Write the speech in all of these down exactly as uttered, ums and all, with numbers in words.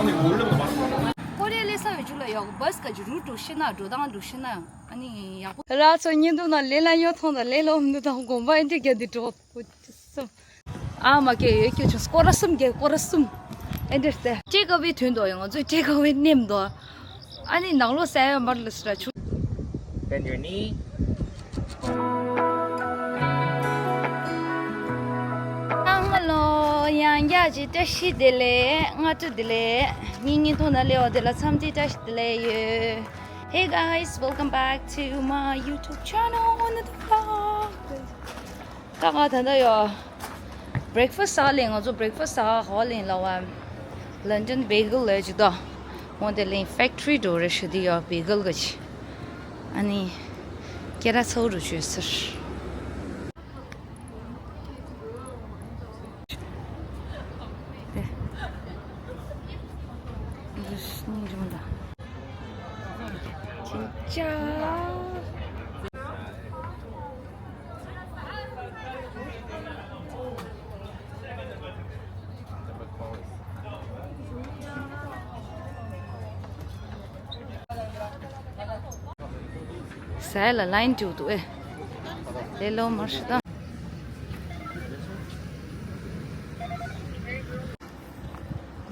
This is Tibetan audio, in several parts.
ཀོ་རི་ཡ་སླེབས་ས་ཡོད་རྒྱུ་ལ་ཡོད། བྷ་སི་ག་ཅིག་རུ་འགྲོ་ཤེས་ན། འགྲོ་སྟངས་འགྲོ་ཤེས་ན་ཨ་ནི་ཡག་པོ། ར་ཚོ་ཉིན་དུ་ན་ལེ་ལ་ཉོ་ཐོང་དང་ལེ་ལོ་མི་དང་དགོན་པ་ཨེ་འདྲ་རྒྱ་འདི་འགྲོ། ཨ་མ་སྐད་ཡོད་སྐད་ཆུང་སྐོར་ར་གསུམ་གྱི་སྐོར་ར་གསུམ། ཨེ་འདྲ་སྟེ་ཀྲེ་ཀ་ཝེ་ཐོན་འདུག་ཡོང་། ང་ཚོས་ཀྲེ་ཀ་ཝེ་ནེམ་འདུག་ཨ་ནི་ནང་ལོགས་ཟ་ཡ་མར་ལ་སི་ར་ཆུ། Bend your knee. ཨང་ལོ། ཡང་བསྐྱར་གྱི་བཀྲ་ཤིས་བདེ་ལེགས། སྔ་དྲོ་བདེ་ལེགས། ངེད་གཉིས་ཐོག་ན་ལེའོ་དེ་ལ་འཚམས་འདྲི་བཀྲ་ཤིས་བདེ་ལེགས་ཡོད། Hey guys, welcome back to my YouTube channel on the vlog. ད་ང་ད་ལྟ་ཡོ། བྷི་རེག་ཕ་སི་ཟ་ལེ། ང་ཚོ་བྷི་རེག་ཕ་སི་ཟ་ཧོ་ལེན་ལ་བ། London bagel ལ་ཅིག་ད། འོན་ཏེ་ལེན་ཕེག་ཊི་རི་འགྲོ་རེ་ཤི་དི་ཡོ་བྷེ་གལ་ག་ཅི། ཨ་ནི། ཀེ་ར་ཚའུ་རུ་བཅོས་ཟེར། དེ། འདི་སྙིང་རྗེ་མོ་ད། ཅི་ཅ། ཟས་ལ་ལ་ཡིན་འགྲིག་འདུག་ཨེ། ལེ་ལོ་མར་ཤི་ད།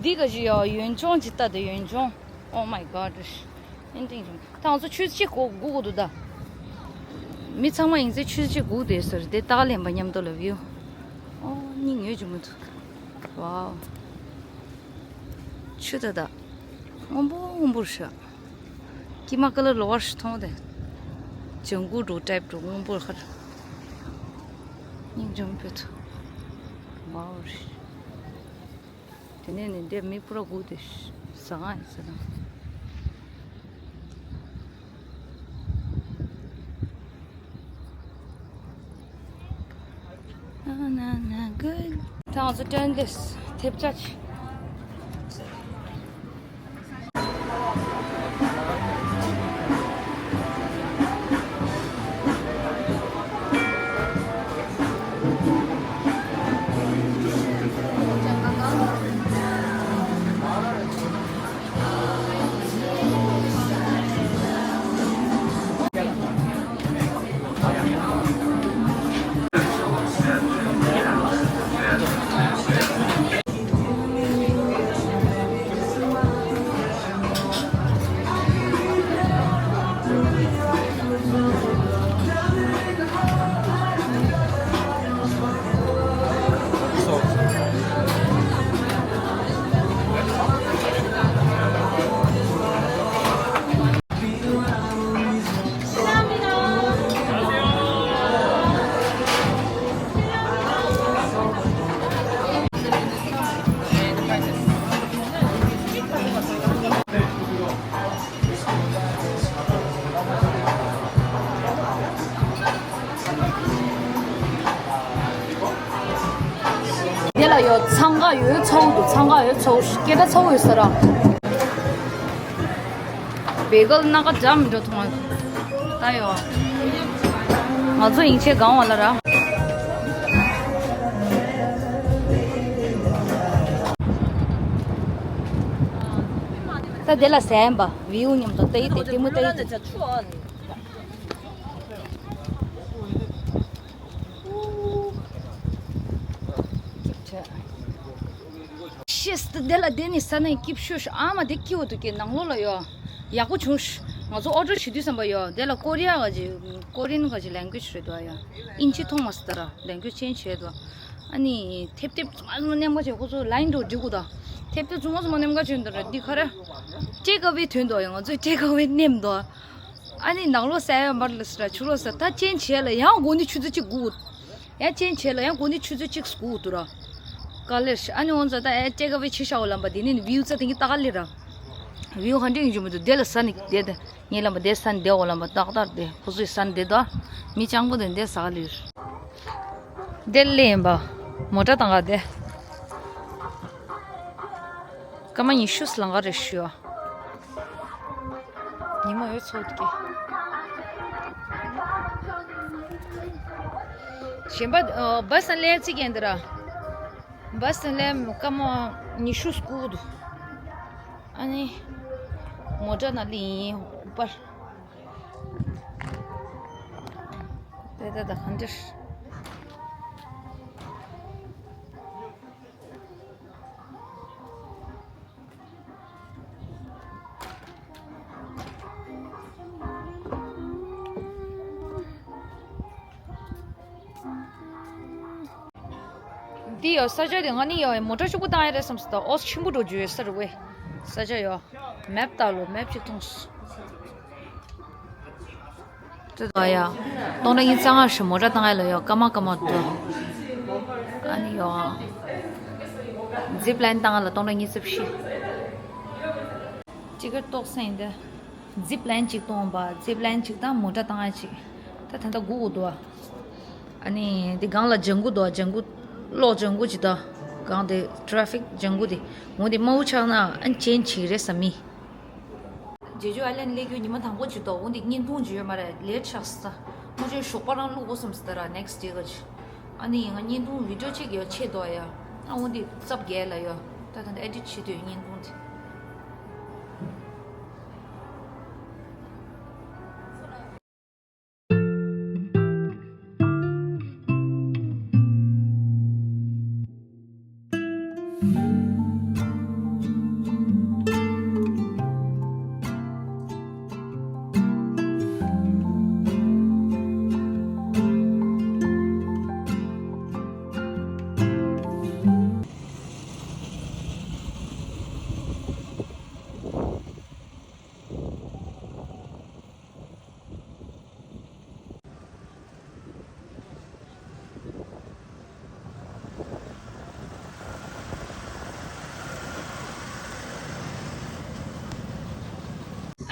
འདི་ག་ཞིག་ཡོད། ཡོན་ཆུང་ཅིག་ལྟ་དེ་ཡོན་ཆུང་། Oh my god. ཨེ་འདྲ་ཡིན་རུང་། ད་ང་ཚོ་ཆུ་ཚོད་གཅིག་སྒུག་དགོས་འདུག་ད། མི་ཚང་མ་ཡིན་ཚེ་ཆུ་ཚོད་གཅིག་སྒུག་བསྡད་ཟེར་དེ་སྟག་ལེན་པ་མཉམ་དུ་ལ་བིའུ། ཨོ་སྙིང་ཡོད་ཅིག་མི་འདུག་ཝའོ། ཆུ་ད་ད། སྔོན་པོ་སྔོན་པོར་ཤ། ཀྱི་མ་ཀ་ལ་ལོ་བར་ཤི་མཐོང་དེ། ལྗང་གུ་འགྲོ་ཊའིབ་འགྲོ་སྔོན་པོར་ཁར། སྙིང་རྗེ་མོ་བོད་ཐུ། ཝའོ་རེད། དེ་ནས་ནི་འདི་མི་ཕུ་ར་སྒུག་དེ་ཟ་ང་ཡིན་ཟེར་ན། ད་ང་ཚོ་ཏྲེན་དེ་ཐེབས་ཆག་ཆེ། དེ་ལ་ཡོད། འཚང་ཁ་ཡོད་ཚོགས་འདུག་འཚང་ཁ་ཡོད་ཚོགས། སྐད་སྒྲ་ཚོགས་ཡོད་ས་ར། བེ་གལ་སྣ་ཁ་འདྲ་མི་འདྲ་མཐོང་བ། ད་ཡོད། ང་ཚོ་ཡིན་ཆེ་གང་བ་ལ་ར། ད་དེ་ལ་ཟན་པ་བིའུ་མཉམ་དུ་ལྟ་ཡི་དེ་ལྟད་མོ་ལྟ་ཡི་དེ། ཤེས་ཏེ་དེ་ལ་དེ་ནི་ས་ནས་སྐྱིབས་ཤོད་ཤ། ཨ་མ་དེ་སྐྱིད་པོ་འདུག་གི་ནང་ལོགས་ལ་ཡོད། ཡག་པོ་བྱུང་ཤ། ང་ཚོ་ཨོ་ཌར་བྱེད་དུས་ཙམ་པ་ཡོད། དེ་ལ་ཀོ་རི་ཡ་ག་ཅི་ཀོ་རི་ཡན་ག་ཅི་ལེང་གུ་ཨེཇ་རེད་འདུག་ཡ། ཨིན་ཇི་མཐོང་མ་སོང་ད་ར། ལེང་གུ་ཨེཇ་ཅེན་ཇི་བྱས་འདུག་ཨ་ནི་ཐེབས་ཐེབས་ཙུ་མ་ཙུ་མ་ནེམ་ག་བྱས་ཁོ་ཚོ་ལ་ཡིན་འགྲོ་འགྲིག་གོ་ད། ཐེབས་ཐེབས་ཙུ་མ་ཙུ་མ་ནེམ་ག་བྱས་འདུག་ར། འདི་ག་ར། ཀྲེ་ཀ་ཝེ་ཐོན་འདུག་ཡ། ང་ཚོས་ཀྲེ་ཀ་ཝེ་ནེམ་འདུག་ཨ་ནི་ནང་ལོགས་ཟ་ཡ་མར་ལ་སི་ར་ཆུ་ལོགས་ཟ། ད་ཅེན་ཇི་བྱས་ལ་ཡང་དགོང་ནི་ཆུ་ཚོད་གཅིག་སྒུག་ཡང་ཅེན་ཇི་བྱས་ལ་ཡང་དགོང་ནི་ཆུ་ཚོད་གཅིག་སྒུག་འདུག་ར། ག་ལེར་ཤ། ཨ་ནི་འོང་ཙང་ད་ཨེ་ཀྲེ་ཀ་ཝེ་བྱས་ཤ་འོ་ལམ་པ་དེ་ནི་བིའུ་ཙ་དེ་གི་ཏག་ལེ་ར། བིའུ་ག་འདྲ་ཡིན་རྒྱུ་མི་འདུག་དེ་ལ་ཟ་ནི་དེ་དེ་ངའི་ལམ་པ་དེ་ཟ་ནི་དེ་འོ་ལམ་པ་ཏག་ཏག་དེ་ཁོ་ཚོའི་ཟ་ནི་དེ་དོ། མི་སྤྱང་པོ་དེ་འདི་ཟ་ག་ལེར། དེ་ལེན་པ། མོ་ཊ་བཏང་ག་དེ། སྐར་མ་ཉི་ཤུ་ལང་ག་རེ་ཞུ་ཨ། ཉི་མ་འོད་ཚོགས་ཀྱི། གཞན་པ་ཨ་བྷ་སི་ལེབ་ཚིག་ཡན་དེ་ར། བྷ་སི་ལེབ་སྐར་མ་ཉི་ཤུ་སྐུག་འདུག་ཨ་ནི་མོ་ཊ་ནང་སླེབས་ཡིན་པར། དེ་ད་ད་ག་འདྲ། འདི་ཡོད་ས་ཆ་དེ་ང་ནི་ཡོད་མོ་ཊ་ཤུག་པོ་བཏང་ཡ་རེད་བསམ་སོང་། ད་ཨོ་ཆེན་པོ་འགྲོ་རྒྱུ་ཡོད་ས་རེད་བས། ས་ཆ་ཡོད། མེབ་ལྟ་ལོ། མེབ་ཅིག་མཐོང་སོང་། ཏུ་ད་ཡ། སྟོང་ཕྲག་ཉི་ཤུ་རྩ་ལྔ་ཞིག་མོ་ཊ་བཏང་ཡ་ལ་ཡོད། སྐར་མ་སྐར་མ་འགྲོ། ཨ་ནི་ཡོད། ཛིབ་ལའིན་བཏང་ཡ་ལ་སྟོང་ཕྲག་ཉི་ཤུ་རྩ་བཞི། ཅི་གར་ཏོག་སེང་དེ། ཛིབ་ལའིན་གཅིག་གཏོང་བ། ཛིབ་ལའིན་གཅིག་དང་མོ་ཊ་བཏང་ཡ་གཅིག་ད་ད་ལྟ་སྒུག་དགོས་འདུག་ཨ་ནི་དེ་སྒང་ལ་ལྗང་གུ་འདུག་ལྗང་གུ། གློག་ལྗང་གུ་ཅིག་དང་། སྒང་དེ་ཊ་རེ་ཕིག་ལྗང་གུ་དེ། འོ་དེ་དམར་པོ་ཆགས་ན་ཨ་ནི་ཅེན་བྱེད་རེད་བསམ་མི། ཇེ་ཇུ་ཨའི་ལན་སླེབས་རྒྱུ་ཉི་མ་དང་པོ་ཅིག་འདུག་འོ་དེ་བརྙན་ཐུང་ཅིག་ཡོད་མ་རེད། ལེཊ་ཆགས་སོང་། སྔོན་ཆད་ཞོགས་པ་རང་བླུག་དགོས་བསམ་སོང་། ད་ར་ནེག་སི་ཌེ་ག་ཅིག་ཨ་ནི་ང་བརྙན་ཐུང་བི་ཌིའོ་ཅིག་ཡོད་ཆེད་དུ་ཡ། ཨ་འོ་འདི་རྩབ་རྒྱལ་ལ་ཡོད། ད་ད་འདི་ཨེ་ཌིཊ་བྱེད་དུས་བརྙན་ཐུང་དེ།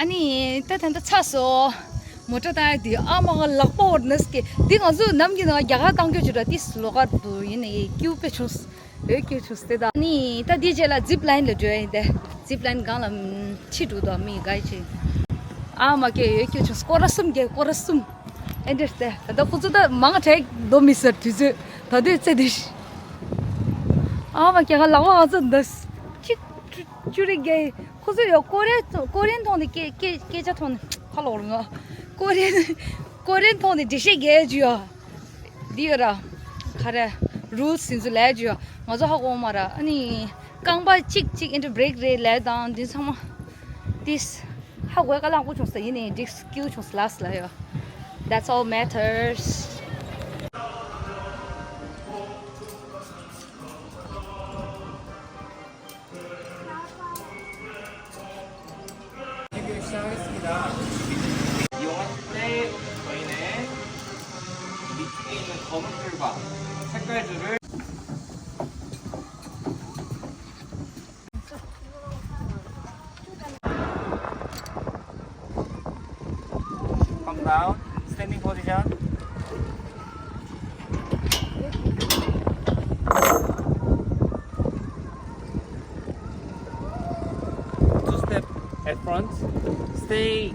ཨ་ནི་ད་ད་ད་ཚར་སོང་། མོ་ཊ་བཏང་ཡ་དེ་ཨ་མ་ང་ལག་པ་འོར་ནས་ཀྱི་འདི་ང་ཚོ་ནམ་གྱི་ནང་རྒྱ་གར་བཏང་རྒྱུ་ཅིག་ར་ཏིས་ལོ་གར་དུ་ཡིན་ནས་ཀྱུ་པེ་ཆུང་། འོད་སྐྱོ་བྱུང་སྟེ་ད། ནི་ད་འདི་རྗེས་ལ་ཛིབ་ལའིན་ལ་འགྲོ་ཡིན་ཏེ། ཛིབ་ལའིན་སྒང་ལ་ཕྱི་འགྲོ་དོ་མི་ག་ཅིག་ཨ་མ་ཀེ་འོད་སྐྱོ་བྱུང་། སྐོར་ར་གསུམ་གེ་སྐོར་ར་གསུམ། ཨེ་འདྲ་སྟེ་ད་ལྟ་ཁོ་ཚོ་ད་མང་དྲགས་འདུག་མི་ཟེར་དུས་ཚོད་ད་དུས་ཚེ་འདི་ཤི། ཨ་མ་ཀེ་ང་ལག་པ་ང་ཚོ་འདི་གཅིག་ཅུ་རེ་གེ་ཁོ་ཚོ་ཡོད། ཀོ་རེ་ཀོ་རེན་ཐོག་ནས་སྐད་སྐད་སྐད་ཆ་ཐོག་ནས་ཧ་ལོ་རུང་ང་ཀོ་རེན་ཀོ་རེན་ཐོག་ནས་འགྲེལ་བཤད་རྒྱག་རྒྱུ་ཡོད། འདི་ཡོད་ར། ག་རེ། རུལ་སི་འདི་ཚོ་ལས་རྒྱུ་ཡོད། ང་ཚོ་ཧ་གོ་མ་ར། ཨ་ནི་རྐང་པ་གཅིག་གཅིག་ཨེ་འདྲ་བྷི་རེག་རེ་ལས་དང་འདི་ཚང་མ། ཏིས། ཧ་གོ་ཡ་དཀའ་ལས་ཁག་པོ་བྱུང་ས་ཡིན་ནའི་འགྲིག་སྐྱིད་པོ་བྱུང་ས་ལགས་ལ་ཡོད། That's all matters. 이용하실 때 저희는 밑에 있는 검은 줄과 색깔줄을 Come down. Standing position. Two step at front. Stay.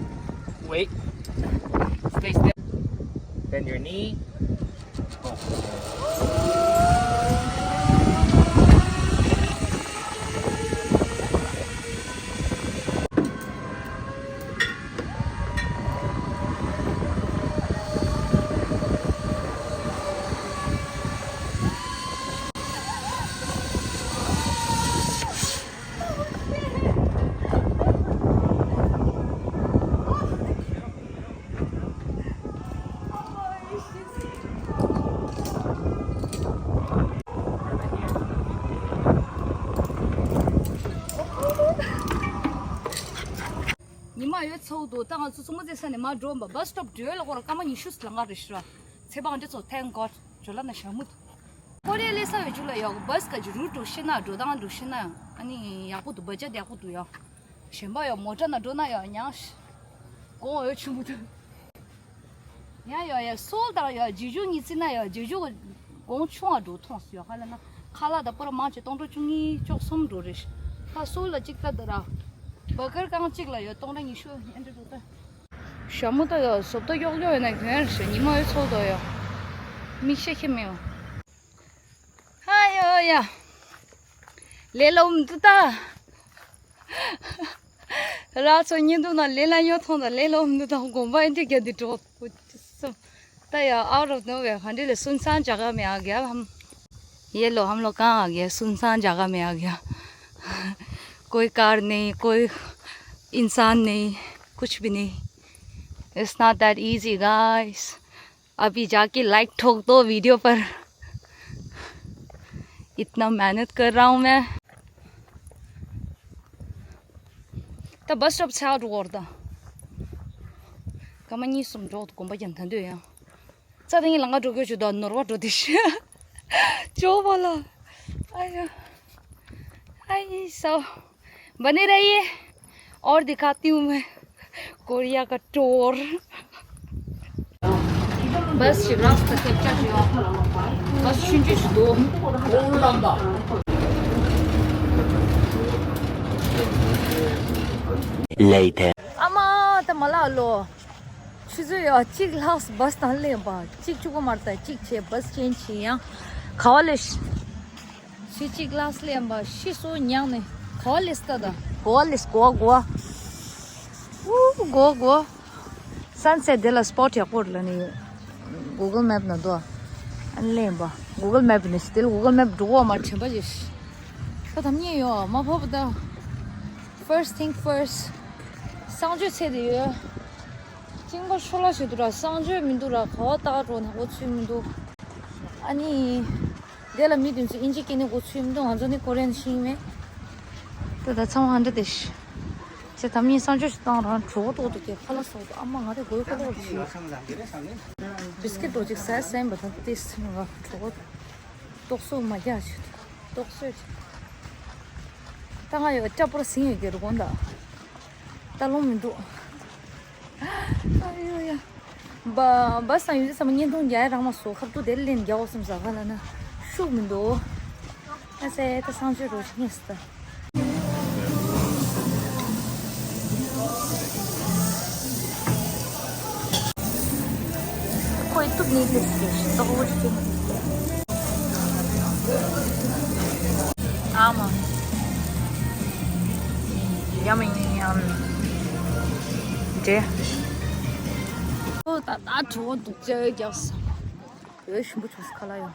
Wait. Stay still. Bend your knee. ཉི་མ་ཡོད་ཚོད་འདུག་ད་ང་ཚོ་གཙང་པོ་རྩེ་ས་ནས་མར་འགྲོ་བ་བྷ་སི་སི་ཊོབ་འགྲོ་ལ་ཁོ་ར་སྐར་མ་ཉི་ཤུ་ལང་ག་རེད་ཤི་ར། ཚེ་འབངས་འདི་ཚོ་thank God ཇོ་ལ་ན་ཞྭ་མོ་འདུག་ཀོ་རི་ཡ་སླེབས་ས་ཡོད་རྒྱུ་ལ་ཡོད། བྷ་སི་ག་ཅིག་རུ་འགྲོ་ཤེས་ན་འགྲོ་སྟངས་འགྲོ་ཤེས་ན་ཨ་ནི་ཡག་པོ་འདུག་བ་ཇ་དེ་ཡག་པོ་འདུག་ཡ། གཞན་པ་ཡོད་མོ་ཊ་ན་འགྲོ་ན་ཡོད་ཉང་ཤི། གོང་འོད་ཆུང་པོ་འདུག་ཡང་ཡོད་ཡ་སོལ་དང་ཡོད་ཇེ་ཇུ་གཉིས་རྩིས་ན་ཡོད་ཇེ་ཇུ་གོང་ཆུང་བ་འགྲོ་མཐོང་སོང་ཡ། ཧ་ལ་ན་ཁ་ལག་དང་པོ་ར་མང་ཆེ་སྟོང་ཕྲག་བཅུ་གཉིས་བཅུ་གསུམ་འགྲོ་རེད། ད་སོལ་ལ་གཅིག་ལྟ་འདི་ར་བ་གར་རྐང་གཅིག་ལ་ཡོད་སྟོང་ཕྲག་ཉི་ཤུ་ཨེ་འདྲ་འགྲོ་ད། ཞྭ་མོ་ད་ཡོད་བཟོ་ལྟ་ཡོག་ཡོག་ཡོད་ན་གྱོན་རེད་ཤག་ཉི་མ་ཡོད་ཚོགས་དོ་ཡོད། མིག་ཤེས་ཁྱེད་མེད་ཡོད། ཧ་ཡོ་ཡ། ལེ་ལོ་མ་ཏུ་ཏ། रात को नींद ना लेला यो थोड़ा ले लो, हम तो घूमवा इंदे क्या दिटो। सब तया out of nowhere, हंडे ले सुनसान जगह में आ गया हम। ये लो, हम लोग कहाँ आ गया? सुनसान जगह में आ गया। कोई कार नहीं, कोई इंसान नहीं, कुछ भी नहीं। It's not that easy, guys. अभी जाके लाइक ठोक दो वीडियो पर। इतना मेहनत कर रहा हूँ मैं। ད་བ་སི་སི་ཊོབ་ཚར་འགྲོ་བར་ད། སྐར་མ་གཉིས་གསུམ་འགྲོ་དགོན་པ་རྒྱབ་ད་འདོད་ཡང་། རྩ་དེ་ངའི་ལང་ཀ་འགྲོ་དགོས་ཞུ་ད་ནོར་བ་འགྲོ་དེ་ཤི། ཇོ་བ་ལ། ཨ་ཡ། ཨ་ཡི་སོ། बने रहिए और दिखाती हूँ मैं कोरिया का टूर। बस शिवराज का कैप्चर किया। बस छुंचु छुदो। Later. अमा त मला लो। ཆུ་ཚོད་ཡ་གཅིག་ལྷག་བ་སི་དང་སླེབས་པ། གཅིག་གཅིག་པོ་མར་ད་གཅིག་བྱས་བ་སི་ཅེན་ཇི་ཡང་། ག་བ་ལས། ཤི་གཅིག་ལྷག་སླེབས་པ། ཤི་སོ་མྱངས་ནས་ག་བ་ལས་ད་ད། གོ་བ་ལས་གོ་བ་གོ་བ། ཨུ་གོ་བ་གོ་བ། སན་སེ་ཊི་དེ་ལ་སི་པོ་ཊི་ཡག་པོ་རེད་ལ་ནི། གུ་གལ་མེབ་ན་འདུག་ཨ། ཨ་ནི་སླེབས་པ། གུ་གལ་མེབ་ནས་དེ་ལ་གུ་གལ་མེབ་འགྲོ་བ་མ་དྲན་པ་ཞིག་ད་དམ་ཉེ་ཡོད་མ་ཕོབ་ད། First thing first. གསང་སྤྱོད་ཚད་དེ་ཡོད། གཅིན་པ་ཤོ་ལ་ཞིག་འདུག་ར། གསང་སྤྱོད་མི་འདུག་ར། ག་བ་ལྟ་འགྲོ་ན་འགོ་ཚུལ་མི་འདུག་ཨ་ནི། དེ་ལ་མི་དེ་ཚོ་ཨིན་ཇི་སྐད་ནི་འགོ་ཚུལ་མི་འདུག་ང་ཚོ་ནི་ཀོ་རི་ཡན་ཤེས་མེད། ད་ད་ཚང་མ་ཧན་འདྲ་དེ་ཤི། ཚེ་དམ་ཉིན་གསང་སྤྱོད་ཞིག་བཏང་རང་གྲོགས་ཏོག་ཏོ་གི་ཁ་ལག་སོགས་སུ་ཨ་མ་ང་དེ་དགོས་ཁ་ལག་ཞིག་བི་སི་ཀིཊ་འགྲོ་ཅིག་ཟས་ཟས་པ་དང་ཏིས་ང་གྲོགས་ཏོག་སོ་མ་རྒྱག་ཞིག་ཏོག་སོད་ཅིག་ད་ང་ཡོད་སྐྱ་པོར་ཟིང་ཡོད་ཀྱི་རུ་གོང་ད། ད་ལོང་མི་འདུག་ཨ་ཡོ་ཡ། བ་བ་སང་ཡོད་ཙམ་བརྙན་ཐུང་རྒྱག་ཡ་རག་མ་སོང་། ཁ་ཐུག་དེར་ལེན་རྒྱག་འོ་སེམས་ས་ག་ལ་ན་ཤུགས་མི་འདུག་ཨ་ཙེ་ད་གསང་སྤྱོད་རོ་ཉེས་སི་ད། ཁོའི་གཏུབ་ནི་ལེགས་ཀྱི་ཞིག་ཏོག་འོ་ཅིག་ཨ་མ། Yummy, yummy. འདྲེ། ཨོ་ད་ད་གྲོགས་འདུག་ཅག་རྒྱག་སོང་། འོད་ཞིམ་པོ་བྱུང་སོང་ཁ་ལག་ཡང་།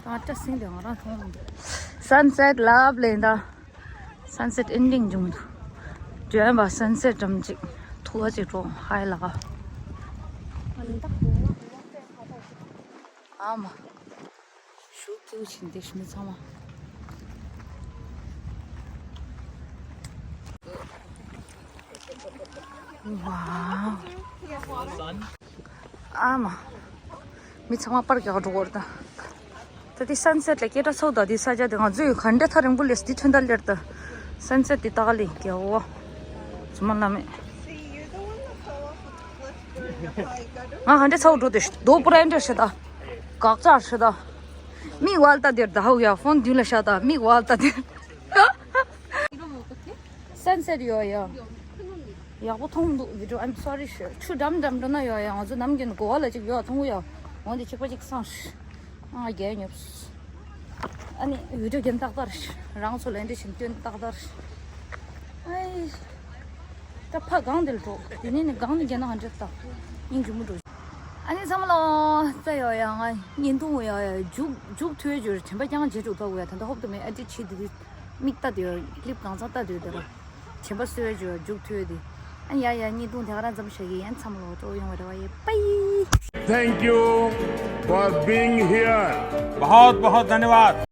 ད་སྐྲ་སྲིང་དེ་ང་རང་མཐོང་མི་འདུག Sunset love ལེན་ད། Sunset ending འབྱུང་འདུག་འདྲེན་པ་sunset འགྲམ་ཅིག་ཐུག་ཅིག་འགྲོ་ཧའི་ལགས། ཨ་མ། ཞུགས་ཀྱི་ཕྱིན་ཏེ་ཞི་མི་ཚང་མ། ཝའོ། ཨ་མ། མི་ཚང་མ་པར་རྒྱག་འགྲོ་གོ་རེད་ད། ད་དེ་སན་སེ་ཊི་ལ་སྐད་གྲགས་ཚོགས་ད་དེ་ས་ཆ་དེ་ང་ཚོས་ག་འདྲ་ཐག་རིང་པོ་སླེབས་དེ་ཐོན་ད་སླེབས་ད། སན་སེ་ཊི་དེ་ལྟ་ག་ལེ་རྒྱལ་བོ། ཚོ་མ་ལ་མེད། ང་ག་འདྲ་ཚ་བོ་འགྲོ་དེ་རྡོ་པོ་ར་འདྲ་ཤ་ད། དགག་ཚར་ཤ་ད། མིག་ཝལ་ལྟ་དེར་ད་ཧུ་ཡ་ཕོན་མདུན་ལ་ཤ་ད་མིག་ཝལ་ལྟ་དེར། སན་སེ་ཊི་ཡོད་ཡ། ཡག་པོ་མཐོང་འདུག་བི་ཌི་ཡོ། I'm sorry ཤ། ཆུ་འགྲམ་འགྲམ་འགྲོ་ན་ཡོད་ཡ། ང་ཚོ་ནམ་རྒྱུན་གོ་བ་ལ་ཅིག་ཡོད་མཐོང་གི་ཡ། འོན་ཏེ་ཆིག་པ་ཅིག་སང་ཤ། ང་རྒྱལ་ཉོབ། ཨ་ནི་བི་ཌི་ཡོ་རྒྱན་ཏག་ཏག་རེད། རང་ཚོ་ལ་འདྲི་བཞིན་སྟོན་ཏག་ཏག་རེད། ཨའི། ད་ཕ་གང་དེར་འགྲོ། དེ་ནས་ནི་གང་ནས་རྒྱན་ན་ཧ་འདྲེ་ཏག་སྙིང་རྗེ་མོ་འགྲོ། ཨ་ནི་བསམ་བློ་ཙ་ཡོད་ཡ། ང་བརྙན་ཐུང་ཡོད་ཡ། མཇུག་མཇུག་ཐུའི་ཇོར་དྲན་པ་རྐྱང་རྗེས་འཇུག་ཐོག་ཡ། ད་ལྟ་ཧོབ་ཏུ་མེད་ཨ་ཏི་ཆི་དི་དི་མིག་ལྟ་དེ་ཡོད། ཀླིབ་གང་ཚང་ལྟ་དེ་ཡོད་དེ་ར། དྲན་པ་གསོས་ཇོར་མཇུག་ཐུའི་དི། ཨ་ཡ་ཡ། བརྙན་ཐུང་དེ་ག་རང་ཙམ་བྱ་གི་ཡིན། བསམ་བློ་སྤྲོ་ཡོང་བ་རེ་བ་ཡོད། པའི། Thank you for being here. बहुत बहुत धन्यवाद.